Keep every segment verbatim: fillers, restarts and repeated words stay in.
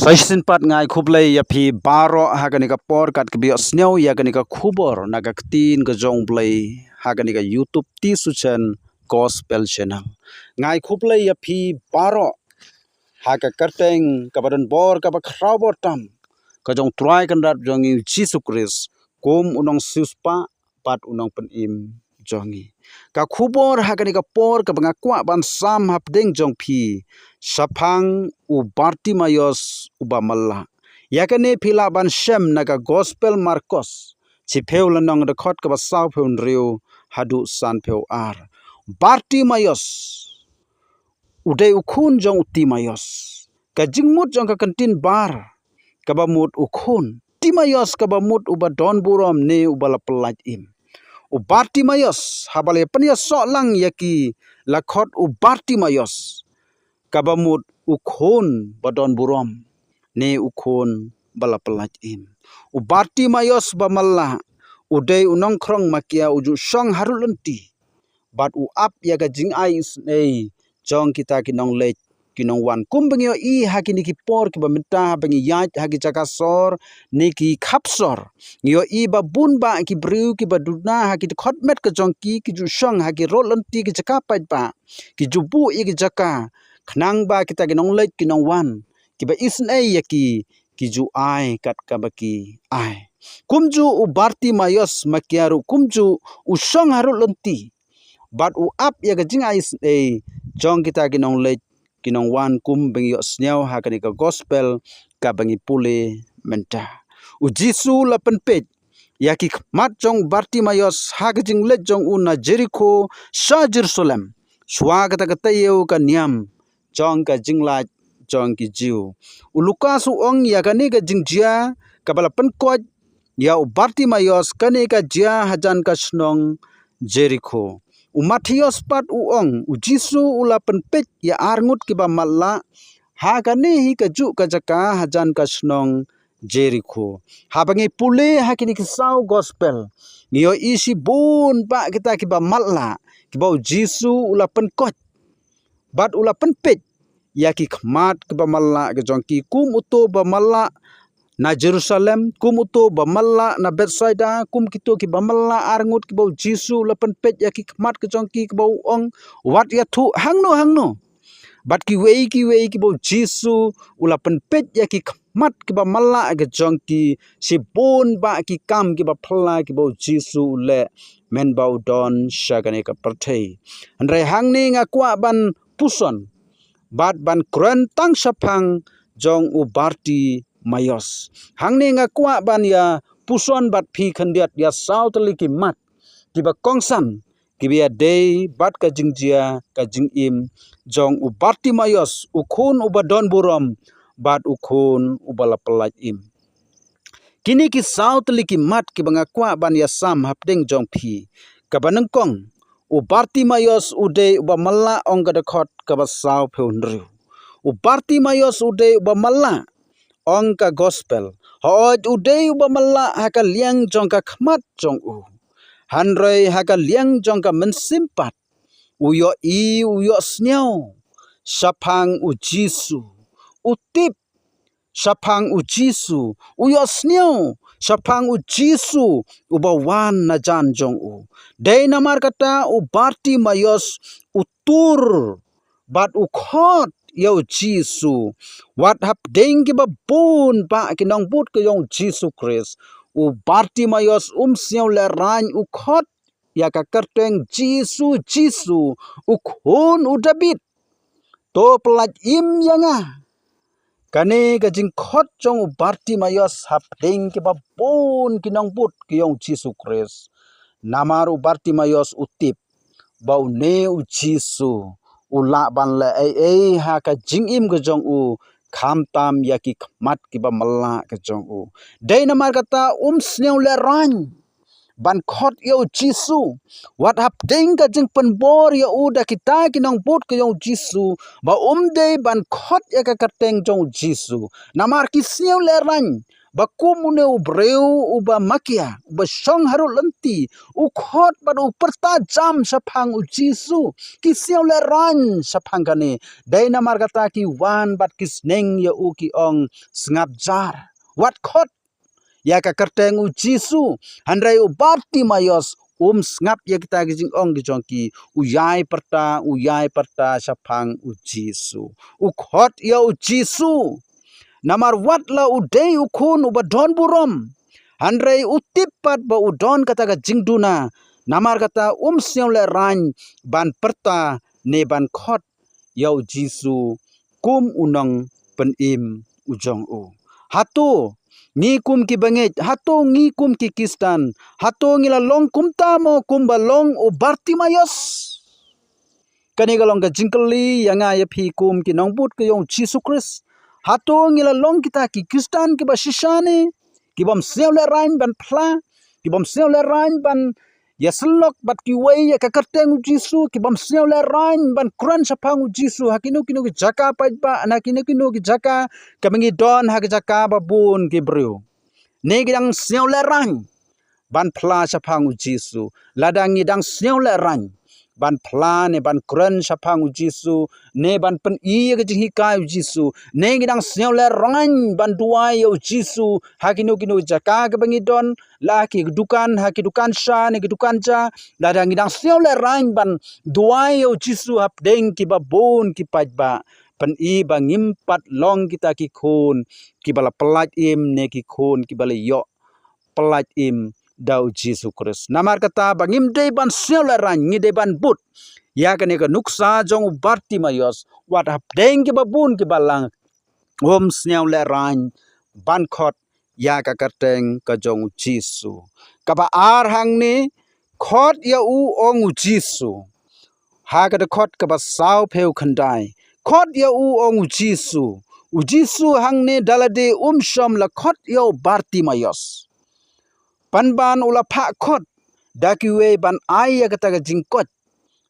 Sa shisien pat nga ai khublei ïa phi baroh ha kane ka por katba phi ïohsngew ïa kane ka khubor na ka ktien ka jong U Blei ha kane ka YouTube T Suchen Gospel Channel. Nga ai khublei ïa phi baroh ha ka kyrteng kaba donbor kaba khraw bor tam ka jong U Trai Kynrad jong ngi U Jisu Khrist, kum u nongsiewspah bad u nongpynim jong ngi. Ka khubor ha kane ka por kaba nga kwah ban sam hapdeng jong phi shaphang u Bartimaios uba malla. Ïa kane phi lah ban shem na ka Gospel Markos, shiphew lynnong, dkhot kaba sawphew hynriew haduh sanphew ar. Bartimaios u dei u khun jong u Timaios. Ka jingmut jong ka kyntien bar kaba mut u khun, Timaios kaba mut uba don burom ne uba la pyllait im. U Bartimaios, haba la pynïasoh lang ïa ki, la khot u Bartimaios kaba mut u khun ba don burom ne u khun ba la pyllait im. U Bartimaios ba malla u dei u nongkhrong makia, u ju shong harud lynti bad u ap ïa ka jingai isynei jong kita ki nongleit ki nongwan. Kumba ngi ïohi ha kine ki por kiba mynta, haba ngi ïaid ha ki jaka sor ne ki khap sor, ngi ïohi ba bun bah ki briew kiba duna ha ki dkhot met ka jong ki, ki ju shong ha ki rud lynti, ki jaka paidbah, ki ju buh ïa ki jaka khnang ba kita ki nongleit ki nongwan kiba isynei ïa ki, ki ju ai kat kaba ki ai. Kumjuh u Bartimaios makia ruh kumjuh u shong harud lynti bad u ap ïa ka jingai isynei jong kita ki nongleit ki nongwan, kumba ngi ïohsngew ha kane ka Gospel kaba ngi pule mynta. U Jisu la pynpeit ïa ki khmat jong u Bartimaios ha ka jingleit jong u na Jerikho sha Jerusalem, shuwa kata ka taïew ka niam jong ka jinglait jong ki Jiw. U Lukas u ong ïa kane ka jingjia kaba la pynkoit ïa u Bartimaios, kane ka jia hajan ka shnong Jerikho. U Mathaios pat u ong, u Jisu u la pynpeit ïa arngut kiba matlah ha kane hi kajuh ka jaka hajan ka shnong Jerikho. Haba ngi pule ha kine ki saw Gospel, ngi ïohi shibun bah kita kiba matlah kiba u Jisu u la pynkoit bad u la pynpeit ïa ki khmat kiba matlah ka jong ki, kum uto ba matlah na Jerusalem, kum uto ba matlah na Bethsaida, kum kito kiba matlah arngut kiba u Jisu u la pynpeit ïa ki khmat ka jong ki, kiba u ong, wat ïathuh hangno hangno. Bad kiwei kiwei kiba u Jisu u la pynpeit ïa ki khmat kiba matlah ka jong ki, shibun bah ki kam kiba phylla kiba u Jisu u leh mynba u don sha kane ka pyrthei. Hynrei hangne nga kwah ban puson bad ban kren tang shaphang jong u Bartimaios. Hangne nga kwah ban ïa puson bad phi khyndiat ïa saw tylli ki mat kiba kongsan kiba ïadei bad ka jingjia ka jingim jong u Bartimaios, u khun uba don burom bad u khun uba la pyllait im. Kine ki saw tylli ki mat kiba nga kwah ban ïasam hapdeng jong phi. Kaba nyngkong, u Bartimaios u dei uba matlah, ong ka dkhot kaba sawphew hynriew. U Bartimaios u dei uba matlah, ong ka Gospel. Hooid, u dei uba matlah ha ka liang jong ka khmat jong u. Hynrei ha ka liang jong ka mynsiem pat, u ïohi, u ïohsngew shaphang u Jisu. U tip shaphang u Jisu, u ïohsngew shaphang u Jisu uba wan na jan jong u. Dei namar kata u Bartimaios u tur bad u khot ïa u Jisu. Wat hapdeng kiba bun bah ki nongbud ka jong u Jisu Khrist, u Bartimaios um sngew lehraiñ, u khot ïa ka kyrteng Jisu, Jisu, u khun u Dabid, to pyllait im ïa nga. Kane ka jingkhot jong u Bartimaios hapdeng kiba bun ki nongbud ka jong u Jisu Khrist. Namar u Bartimaios u tip ba une u Jisu u lah ban leh ei ei ha ka jingim ka jong u, khamtam ïa ki khmat kiba matlah ka jong u. Dei namar kata um sngew lehraiñ ban khot ïa u Jisu. Wat hapdeng ka jingpynbor ïa u da kita ki nongbud ka jong u Jisu, ba um dei ban khot ïa ka kyrteng jong u Jisu. Namar ki sngew lehraiñ ba kum une u briew uba makia, uba shong harud lynti, u khot bad u pyrta jam shaphang u Jisu, ki sngewlehraiñ shaphang kane. Dei namar kata ki wan bad ki sneng ïa u, ki ong, "Sngap jar, wat khot ïa ka kyrteng u Jisu." Hynrei u Bartimaios um sngap ïa kita ki jingong ki jong ki, u ïai pyrta, u ïai pyrta shaphang u Jisu. U khot ïa u Jisu namar wat la u dei u khun uba don burom. Hynrei u tip pat ba u don kata ka jingduna, namar kata um sngewlehraiñ ban pyrta ne ban khot ïa u Jisu kum u nongpynim u jong u. Hato ngi kum ki bangeit, hato ngi kum ki Khristan, hato ngi la long kumta mo kumba long u Bartimaios? Kane ka long ka jingkylli ïa nga ïa phi kum ki nongbud ka jong u Jisu Khrist. Hato ngi la long kita ki Khristan kiba shisha ne, kibym sngewlehraiñ ban phla, kibym sngewlehraiñ ban ïasyllok bad kiwei ïa ka kyrteng u Jisu, kibym sngewlehraiñ ban kren shaphang u Jisu ha kino kino ki jaka paidbah, na kino kino ki jaka kaba ngi don, ha ki jaka ba bun ki briew? Ne ngi dang sngewlehraiñ ban phla shaphang u Jisu? Lada ngi dang sngewlehraiñ ban phla ne ban kren shaphang u Jisu, ne ban pyni ïa ka jinghikai u Jisu, ne ngi dang sngewlehraiñ ban duwai ïa u Jisu ha kino kino ki jaka kaba ngi don, la ki dukan, ha ki dukan sha ne ki dukan ja, lada ngi dang sngewlehraiñ ban duwai ïa u Jisu hapdeng kiba bun ki paidbah, pyni ba ngim pat long kita ki khun kiba la pyllait im ne ki khun kiba la ïoh pyllait im da u Jisu Khrist. Namar kata ba ngim dei ban sngewlehraiñ, ngi dei ban bud ïa kane ka nuksa jong u Bartimaios, wat hapdeng kiba bun kiba lang, um sngewlehraiñ ban khot ïa ka kyrteng ka jong u Jisu. Kaba ar hangne, khot ïa u, ong u Jisu. Ha ka dkhot kaba saw phew khyndai, khot ïa u, ong u Jisu. U Jisu hangne da lade um shym la khot ïa u Bartimaios. Pynban u la phah khot da kiwei ban ai ïa kata ka jingkoit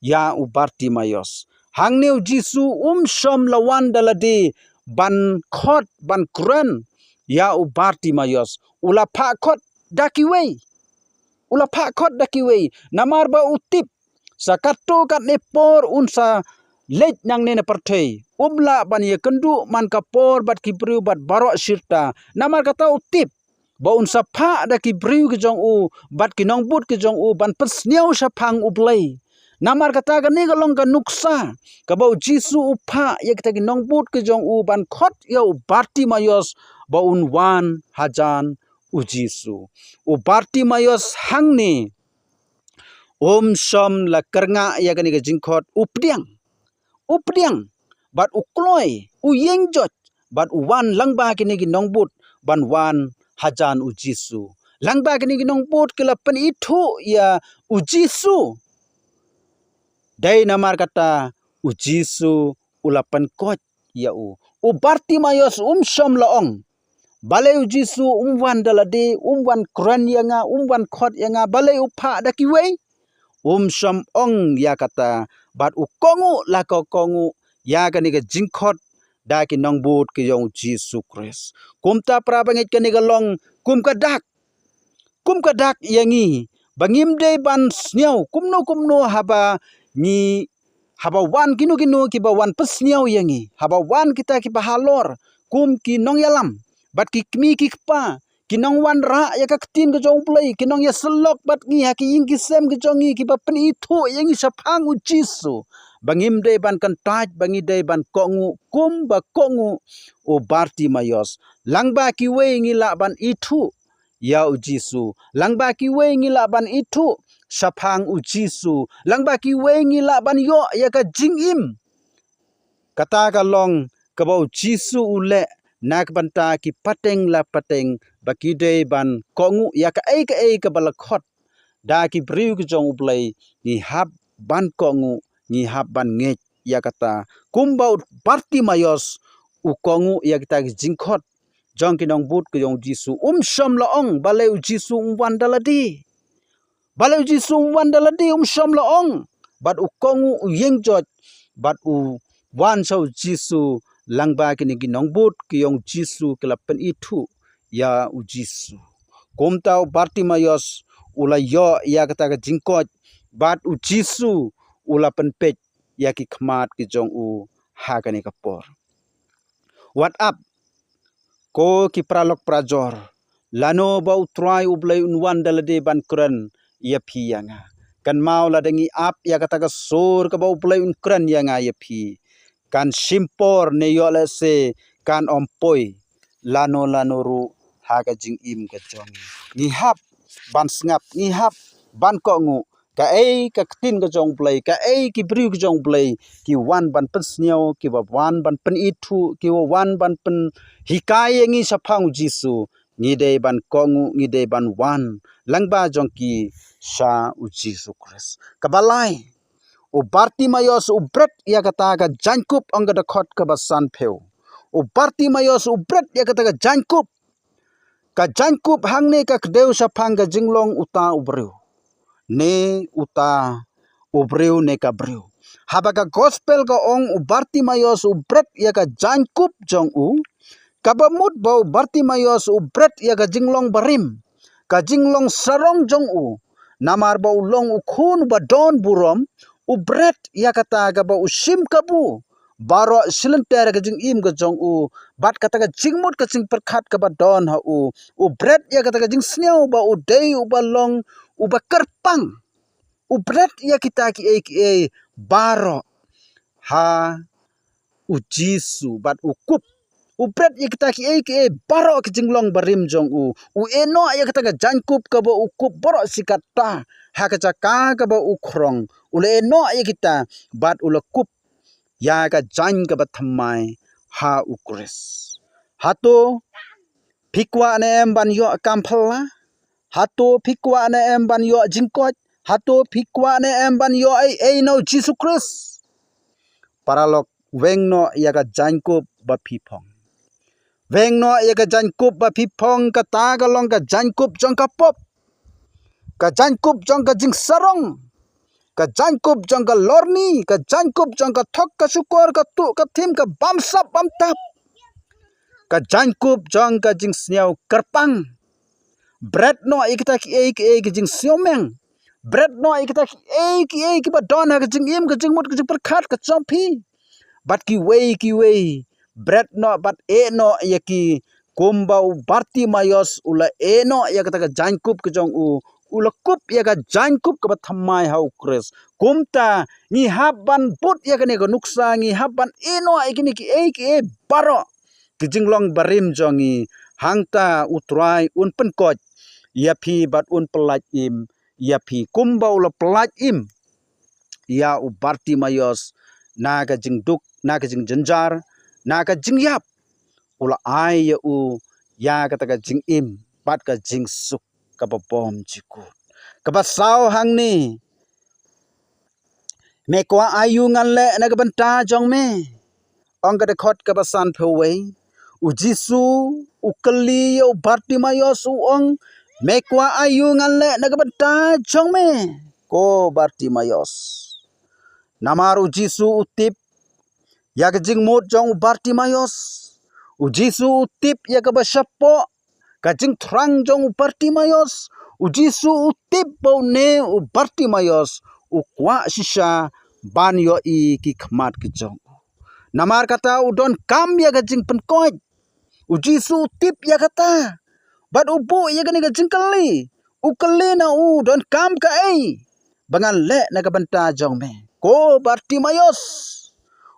ïa u Bartimaios. Hangne u Jisu um shym la wan da lade ban khot, ban kren ïa u Bartimaios. U la phah khot da kiwei. U la phah khot da kiwei namar ba u tip sa katto katne por un sa leit nangne na pyrthei, um lah ban ïakynduh man ka por bad ki briew bad baroh shirta. Namar kata u tip ba un sa phah da ki briew ki jong u bad ki nongbud ki jong u ban pynsniew shaphang U Blei. Namar kata kane ka long ka nuksa kaba u Jisu u phah ïa kita ki nongbud ki jong u ban khot ïa u Bartimaios ba un wan hajan u Jisu. U Bartimaios hangne um shym la kyrngah ïa kane ka jingkhot, u pdiang. U pdiang bad u kloi, u ïeng joit bad u wan lyngba kine ki nongbud ban wan hajan u Jisu. Lyngba kine ki nongbud ki la pynithuh ïa u Jisu. Dei namar kata u Jisu u la pynkoit ïa u. U Bartimaios um shym la ong, balei u Jisu um wan da lade, um wan kren ïa nga, um wan khot ïa nga, balei u phah da kiwei? Um shym ong ïa kata, bad u kohnguh la ka kohnguh ïa kane ka jingkhot da ki nongbud ki jong u Jisu Khrist. Kumta para bangeit, kane ka long kum ka dak, kum ka dak ïa ngi ba ngim dei ban sniew kumno kumno haba ngi, haba wan kino kino kiba wan pynsniew ïa ngi, haba wan kita kiba halor kum ki nongïalam bad ki kmie ki kpa, ki nongwanrah ïa ka ktien ka jong U Blei, ki nongïasyllok bad ngi ha ki ïing ki sem ki jong ngi, kiba pynithuh ïa ngi shaphang u Jisu, ba ngim dei ban kyntait, ba ngi dei ban kohnguh kumba kohnguh u Bartimaios. Lyngba kiwei ngi lah ban ithuh ïa u Jisu, lyngba kiwei ngi lah ban ithuh shaphang u Jisu, lyngba kiwei ngi lah ban ïoh ïa ka jingim. Kata ka long kaba u Jisu u leh na ka bynta ki pateng la pateng, ba ki dei ban kohnguh ïa kaei kaei kaba la khot da ki briew ki jong U Blei. Ngi hap ban kohnguh, ngi hap ban ngeit ïa kata, kumba u Bartimaios u kohnguh ïa kita ki jingkhot jong ki nongbud ki jong u Jisu. Um shym la ong, balei u Jisu um wan da lade? Balei u Jisu um wan da lade? Um shym la ong. Bad u kohnguh, u ïeng joit bad u wan sha u Jisu lyngba kine ki nongbud ki jong u Jisu, ki la pynithuh ïa u Jisu. Kumta u Bartimaios u la ïoh ïa kata ka jingkoit, bad u Jisu u la pynpeit ïa ki khmat ki jong u ha kane ka por. Wat ap, ko ki paralok parajor, lano ba u Trai u Blei un wan da lade ban kren ïa phi ïa nga. Kynmaw, lada ngi ap ïa kata ka sur kaba u Blei un kren ïa nga ïa phi, kan shim por ne ïoh lehse kan ym poi lano lano ruh ha ka jingim ka jong ngi. Ngi hap ban sngap, ngi hap ban kohnguh kaei ka ktien ka jong u Blei, kaei ki briew ki jong u Blei ki wan ban pynsngew, kiba wan ban pynithuh, kiba wan ban pynhikai ïa ngi shaphang u Jisu. Ngi dei ban kohnguh, ngi dei ban wan lyngba jong ki sha u Jisu Khrist. Kaba lai, u Bartimaios u bret ïa kata ka jaiñkup, ong ka dkhot kaba sanphew. U Bartimaios u bret ïa kata ka jaiñkup. Ka jaiñkup hangne ka kdew shaphang ka jinglong uta u briew, ne uta u briew ne ka briew. Haba ka gospel ka ong u Bartimaios u bret ïa ka jaiñkup jong u, kaba mut ba u Bartimaios u bret ïa ka jinglong barim, ka jinglong sarong jong u. Namar ba u long u khun uba don burom, u bret ïa kata kaba u shim kabu baroh shi lynter ka jingim ka jong u, bad kata ka jingmut ka jingpyrkhat kaba don ha u. U bret ïa kata ka jingsngew ba u dei uba long uba kyrpang. U bret ïa kita kiei kiei baroh ha u Jisu bad u kup. U bret ïa kita kiei kiei baroh ki jinglong barim jong u. U ïehnoh ïa kata ka jaiñkup kaba u kup baroh shi katta ha ka jaka kaba u khrong. U la ïehnoh ïa kita bad u la kup ïa ka jaiñ kaba thymmai ha u Khrist. Hato phi kwah ne em ban ïoh kam phylla? Hato phi kwah ne em ban ïoh jingkoit? Hato phi kwah ne em ban ïoh ei ei na u Jisu Khrist? Paralok, weng noh ïa ka jaiñkup ba phi phong. Weng noh ïa ka jaiñkup ba phi phong, kata ka long ka jaiñkup jong ka pop, ka jaiñkup jong ka jingsarong, ka jaiñkup jong ka lorni, ka jaiñkup jong ka thok ka shukor, ka tuh ka thim, ka bamsap bamtap, ka jaiñkup jong ka jingsngew kyrpang. Bret noh ïa kita kiei kiei ki jingsngewmeng. Bret noh ïa kita kiei kiei kiba don ha ka jingim, ka jingmut, ka jingpyrkhat ka jong phi. Bad kiwei kiwei, bret noh bad ïehnoh ïa ki, kumba u Bartimaios u la ïehnoh ïa kata ka jaiñkup ka jong u, u la kup ïa ka jaiñkup kaba thymmai ha u Khrist. Kumta ngi hap ban bud ïa kane ka nuksa, ngi hap ban ïehnoh ïa kine kiei kiei baroh ki jinglong barim jong ngi, hangta u Trai un pynkoit ïa phi bad un pyllait im ïa phi kumba u la pyllait im ïa u Bartimaios na ka jingduk, na ka jingjynjar, na ka jingïap. U la ai ïa u ïa kata ka jingim bad ka jingsuk kaba bymjukut. Kaba saw hangne, me kwah aïu ngan leh na ka bynta jong me? Ong ka dkhot kaba sanphew wei. U Jisu u kylli ïa u Bartimaios, u ong, me kwah aïu ngan leh na ka bynta jong me, ko Bartimaios? Namar u Jisu u tip ïa ka jingmut jong u Bartimaios. U Jisu u tip ïa kaba shapoh ka jingthrang jong u Bartimaios. U Jisu u tip ba une u Bartimaios u kwah shisha ban ïohi ki khmat ki jong u. Namar kata u donkam ïa ka jingpynkoit. U Jisu u tip ïa kata bad u buh ïa kane ka jingkylli. U kylli na u, donkam kaei ba ngan leh na ka bynta jong me, ko Bartimaios?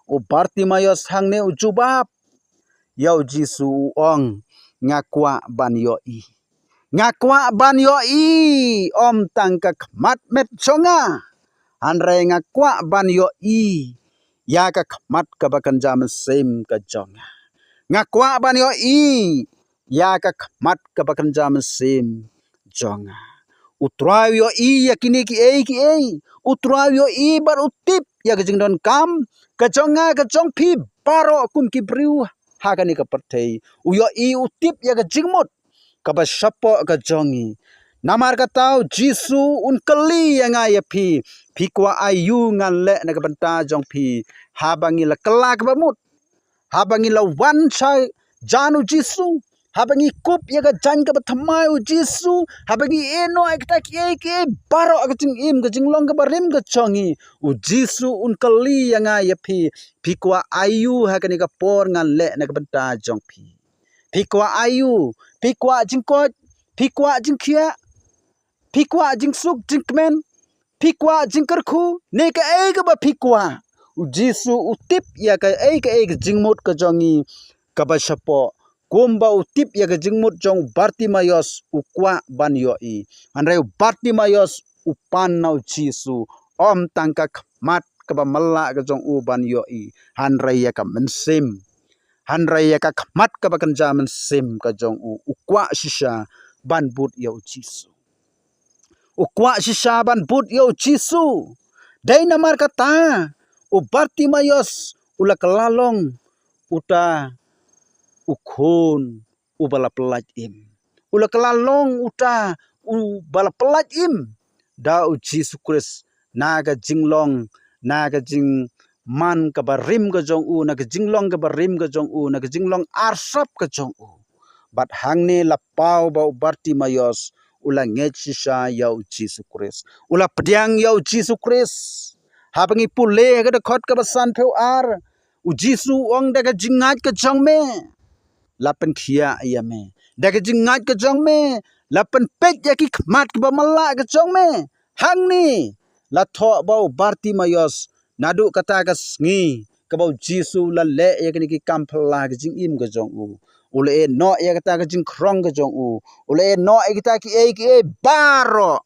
U Bartimaios hangne u jubab ïa u Jisu, u ong, nga kwah ban ïohi. Nga kwah ban ïohi, ym tang ka khmat met jong nga, hynrei nga kwah ban ïohi ïa ka khmat kaba kynja mynsiem ka jong nga. Nga kwah ban ïohi ïa ka khmat kaba kynja mynsiem jong nga. U Trai u ïohi ïa kine kiei kiei. U Trai u ïohi bad u tip ïa ka jingdonkam ka jong nga, ka jong phi baroh kum ki briew ha kane ka pyrthei. U ïohi, u tip ïa ka jingmut kaba shapoh ka jong ngi. Namar kata u Jisu un kylli ïa nga ïa phi, phi kwah aïu ngan leh na ka bynta jong phi? Haba ngi la kylla kaba mut, haba ngi la wan sha jan u Jisu, Haba ngi kup ïa ka jaiñ kaba thymmai u Jisu, haba ngi ïeh noh ïa kita kiei kiei baroh ha ka jingim, ka jinglong kaba rim ka jong ngi, u Jisu un kylli ïa nga ïa phi, phi kwah aïu ha kane ka por ngan leh na ka bynta jong phi. Phi kwah aïu? Phi kwah jingkoit? Phi kwah jingkhiah? Phi kwah jingsuk jingkmen? Phi kwah jingkyrkhu? Ne kaei kaba phi kwah? U Jisu u tip ïa kaei kaei ka jingmut ka jong ngi kaba shapoh. Kumba u tip ïa ka jingmut jong u Bartimaios, u kwah ban ïohi. Hynrei u Bartimaios u pan na u Jisu, ym tang ka khmat kaba mlak ka jong u ban ïohi, hynrei ïa ka mynsiem. Hynrei ïa ka khmat kaba kynja mynsiem ka jong u, u kwah shisha ban bud ïa u Jisu. U kwah shisha ban bud ïa u Jisu. Dei namar kata u Bartimaios u la kylla long uta u khun uba la pyllait im. U la kylla long uta uba la pyllait im da u Jisu Khrist, na ka jinglong, na ka jingman kaba rim ka jong u, na ka jinglong kaba rim ka jong u, na ka jinglong arsap ka jong u. Bad hangne la paw ba u Bartimaios u la ngeit shisha ïa u Jisu Khrist. U la pdiang ïa u Jisu Khrist. Haba ngi pule ha ka dkhot kaba sanphew ar, u Jisu u ong, da ka jingngeit ka jong me la pynkhiah ïa me. Da ka jingngeit ka jong me la pynpeit ïa ki khmat kiba mlak ka jong me. Hangne la thoh ba u Bartimaios, naduh kata ka sngi kaba u Jisu u la leh ïa kine ki kam phylla ha ka jingim ka jong u, u la ïeh noh ïa kata ka jingkhrong ka jong u, u la ïeh noh ïa kita kiei kiei baroh,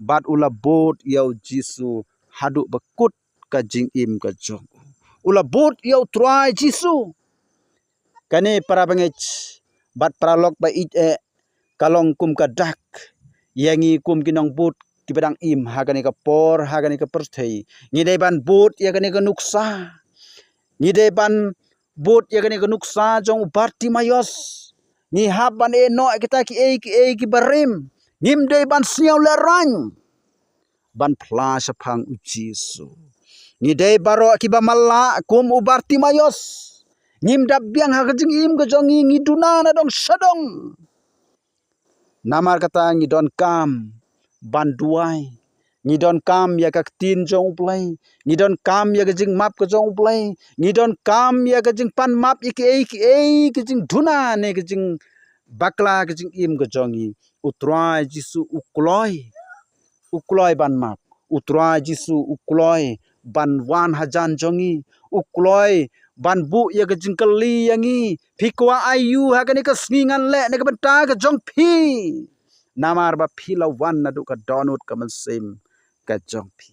bad u la bud ïa u Jisu haduh ba kut ka jingim ka jong u. U la bud ïa u Trai Jisu. Kane para bangeit bad para lok ba ïeit, eh, ka long kum ka dak ïa ngi kum ki nongbud kiba dang im ha kane ka por, ha kane ka pyrthei. Ngi dei ban bud ïa kane ka nuksa. Ngi dei ban bud ïa kane ka nuksa jong u Bartimaios. Ngi hap ban ïeh noh ïa kita kiei kiei kiba rim. Ngim dei ban sngewlehrain ban phla shaphang u Jisu. Ngi dei baroh kiba mlak kum u Bartimaios. Ngim da biang ha ka jingim ka jong ngi, ngi duna na dong sha dong. Namar kata ngi donkam ban duwai. Ngi donkam ïa ka ktien jong u Blei. Ngi donkam ïa ka jingmap ka jong u Blei. Ngi donkam ïa ka jingpan map ïa kiei kiei ka jingduna ne ka jingbakla ka jingim ka jong ngi. U Trai Jisu u kloi. U kloi ban map. U Trai Jisu u kloi ban wan hajan jong ngi. U kloi ban buh ïa ka jingkylli ïa ngi. Phi kwah aïu ha kane ka sngi ngan leh na ka bynta ka jong phi. Namar ba phi la wan naduh ka dohnud ka mynsiem ka jong phi.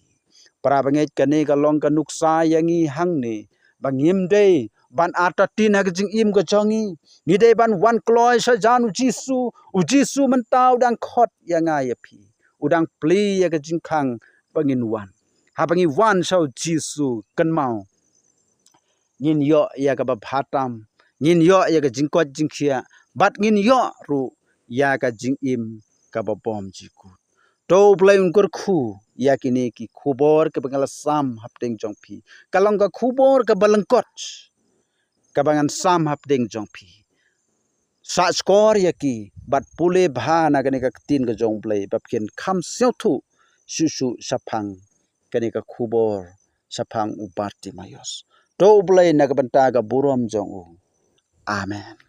Para bangeit, kane ka long ka nuksa ïa ngi hangne ba ngim dei ban artatien ha ka jingim ka jong ngi. Ngi dei ban wan kloi sha jan u Jisu. U Jisu mynta u dang khot ïa nga ïa phi. U dang plie ïa ka jingkhang ba ngin wan. Haba ngi wan sha u Jisu, kynmaw, ngin ïoh ïa kaba bha tam, ngin ïoh ïa ka jingkoit jingkhiah, bad ngin ïoh ruh ïa ka jingim kaba bymjukut. To u Blei un kyrkhu ïa kine ki khubor kaba nga la sam hapdeng jong phi. Ka long ka khubor kaba lyngkot kaba ngan sam hapdeng jong phi. Sah shkor ïa ki bad pule bha na kane ka ktien ka jong u Blei ba phin kham sngewthuh shuh shuh shaphang kane ka khubor shaphang u Bartimaios. To u Blei na ka bynta ka burom jong u. Amen.